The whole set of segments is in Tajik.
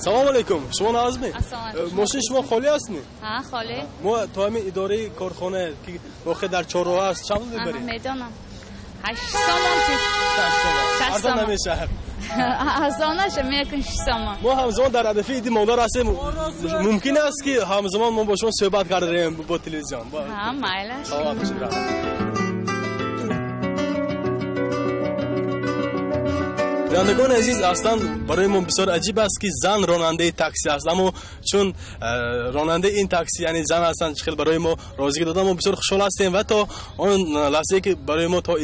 Салом алейкум, шумо нағзми? Мошини шумо холӣ астми? Ҳа, холӣ. Мо то ҳамин идораи корхона, ки воқеъ дар чорроҳ аст, чанд пул мебарем? Медонам. 8 сомон. 6 сомон. Арзон намешавад. Арзон наша, мекун 6 сомон. Мо ҳамзамон дар арафаи иди модар ҳастем. Мумкин аст, ки ҳамзамон мо бо шумо суҳбат кардаем бо телевизион? Ҳа, майлаш. Саломат бошед. Бинандагони азиз, аслан барои мо бисёр аҷиб аст, ки зан ронандаи такси аст, аммо чун ронандаи ин такси, яъне зан ҳастанд, чӣ хел барои мо розигӣ доданд, мо бисёр хушҳол ҳастем ва то он лаҳзае, ки барои мо то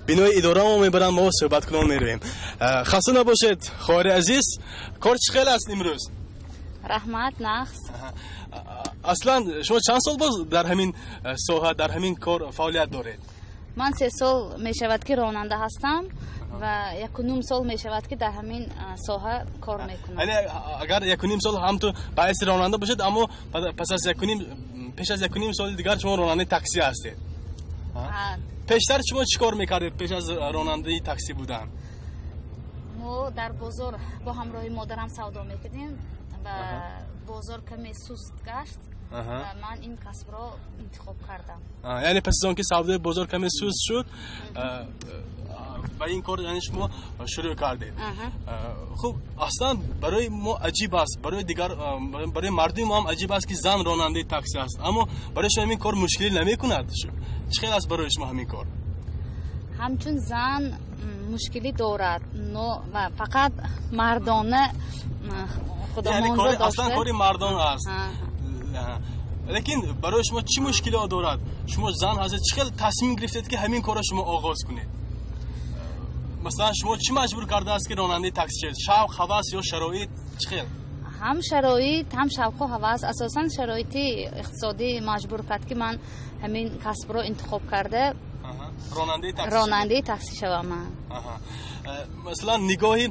бинои идора мо мебаранд, мо суҳбаткунон меравем. Хаста набошед, хоҳари азиз, кор чӣ хел аст имрӯз? Раҳмат, нағз. Аслан шумо чанд сол боз дар ҳамин соҳа, дар ҳамин кор фаъолият доред? Ман 3 сол мешавад, ки ронанда ҳастам ва 1.5 сол мешавад, ки дар ҳамин соҳа кор мекунам. Яъне агар 1.5 сол ҳам ту ба ҳайси ронанда бошед, аммо пас аз 1.5, пеш аз 1.5 соли дигар шумо ронандаи такси ҳастед. Пештар шумо чӣ кор мекардед пеш аз ронандаи такси будан? Мо дар бозор бо ҳамроҳи модарам савдо мекардем ва бозор каме суст гашт ва ман ин касбро интихоб кардам. Яъне пас аз он ки савдои бозор каме суст шуд, ба ин кор, яъне шумо шурӯъ кардед. Хуб, аслан барои мо аҷиб аст, барои дигар, барои мардуми мо ҳам аҷиб аст, ки зан ронандаи такси аст, аммо барои шумо ҳамин кор мушкилӣ намекунад? Чӣ хел аст барои шумо ҳамин кор? Ҳамчун зан мушкилӣ дорад, но фақат мардона худомонро дошта. Аслан кори мардон аст. Лекин барои шумо чӣ мушкилиҳо дорад? Шумо зан ҳастед, чӣ хел тасмим гирифтед, ки ҳамин корро шумо оғоз кунед? Масалан, шумо чӣ маҷбур кардааст, ки ронандаи такси шавед? Шавқ, ҳавас ё шароит, чӣ хел? Ҳам шароит, ҳам шавқу ҳавас. Асосан шароити иқтисодӣ маҷбур кард, ки ман ҳамин касбро интихоб карда ронандаи такси шавам. Масалан, нигоҳи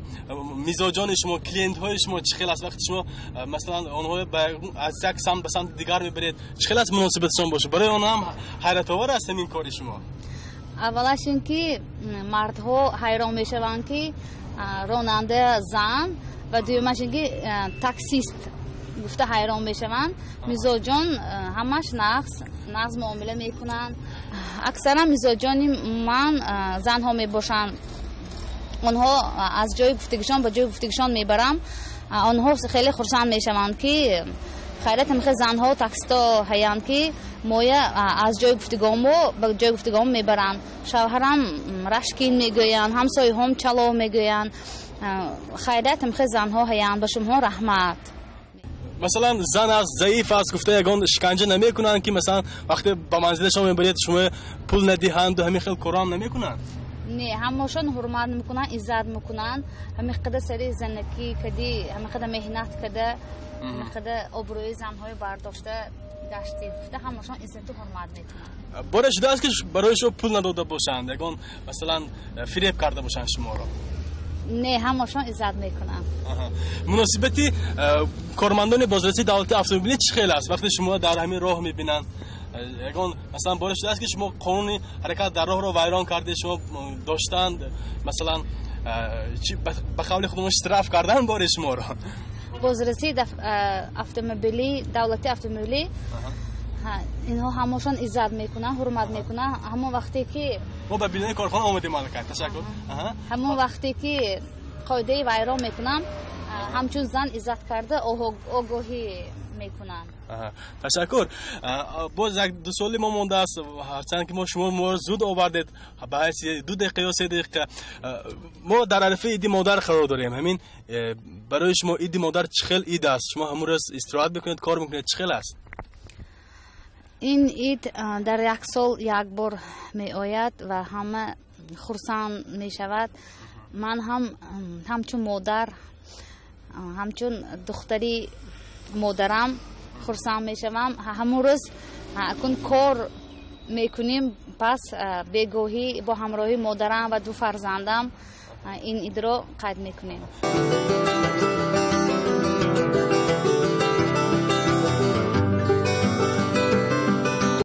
мизоҷони шумо, клиентҳои шумо чӣ хел аст? Вақте шумо масалан онҳо аз як самт ба самти дигар мебаред, чӣ хел аст муносибатшон бошад? Барои онҳо ҳам ҳайратовар аст ҳамин кори шумо? Аввалаш ин ки мардҳо ҳайрон мешаванд, ки ронанда зан, ва дуюмаш ин ки таксист гуфта ҳайрон мешаванд. Мизоҷон ҳамаш нағз муомила мекунанд. Аксаран мизоҷони ман занҳо мебошанд. Онҳо аз ҷои гуфтагишон ба ҷои гуфтагишон мебарам. Онҳо хеле хурсанд мешаванд, ки хайрат ҳамихел занҳо таксисто ҳаянд, ки моя аз ҷои гуфтагомо ба ҷои гуфтагомо мебаранд. Шавҳарам рашкин мегӯянд, ҳамсояҳом чалов мегӯянд. Хайрат ҳамихел занҳо ҳаянд, ба шумоҳо раҳмат. Масалан, зан аст, заиф аст гуфта ягон шиканҷа намекунанд, ки масалан вақте ба манзилашон мебаред, шумо пул надиҳанду ҳамин хел корам намекунанд? Не, ҳамашон ҳурмат мекунанд, иззат мекунанд. Ҳамин қадар сари занакӣ кади, ҳамин қадар меҳнат када, ҳамин қадар обрӯи занҳои бардошта гаштид гуфта ҳамашон иззату ҳурмат мекунанд. Боре шудааст, ки барои шумо пул надода бошанд, ягон масалан фиреб карда бошанд шуморо? Не, ҳамашон иззат мекунанд. Муносибати кормандони бозрасии давлати автомобилӣ чӣ хел аст вақте шумо дар ҳамин роҳ мебинанд? Ягон масалан боре шудааст, ки шумо қонуни ҳаракат дар роҳро вайрон кардед, шумо доштанд масалан ба қавли худмон штраф кардан бори шуморо? Бозрасии автомобилӣ, давлати автомобилӣ, инҳо ҳамашон иззат мекунанд, ҳурмат мекунанд. Ҳамон вақте ки мо ба бинои корхона омадем, аллакай, ташаккур. Ҳамон вақте ки қоидаи вайрон мекунам, ҳамчун зан иззат карда огоҳӣ мекунанд. Ташаккур. Боз як ду соли мо мондааст, ҳарчанд ки мо шумо моро зуд овардед ба ҳайси 2 дақиқа ё 3 дақиқа. Мо дар арафаи иди модар қарор дорем. Ҳамин барои шумо иди модар чӣ хел ид аст? Шумо ҳамон рӯз истироҳат мекунед, кор мекунед, чӣ хел аст? Ин ид дар як сол як бор меояд ва ҳама хурсанд мешавад. Ман ҳам ҳамчун модар, ҳамчун духтари модарам хурсанд мешавам. Ҳамон рӯз акун кор мекунем, пас бегоҳӣ бо ҳамроҳи модарам ва ду фарзандам ин идро қайд мекунем.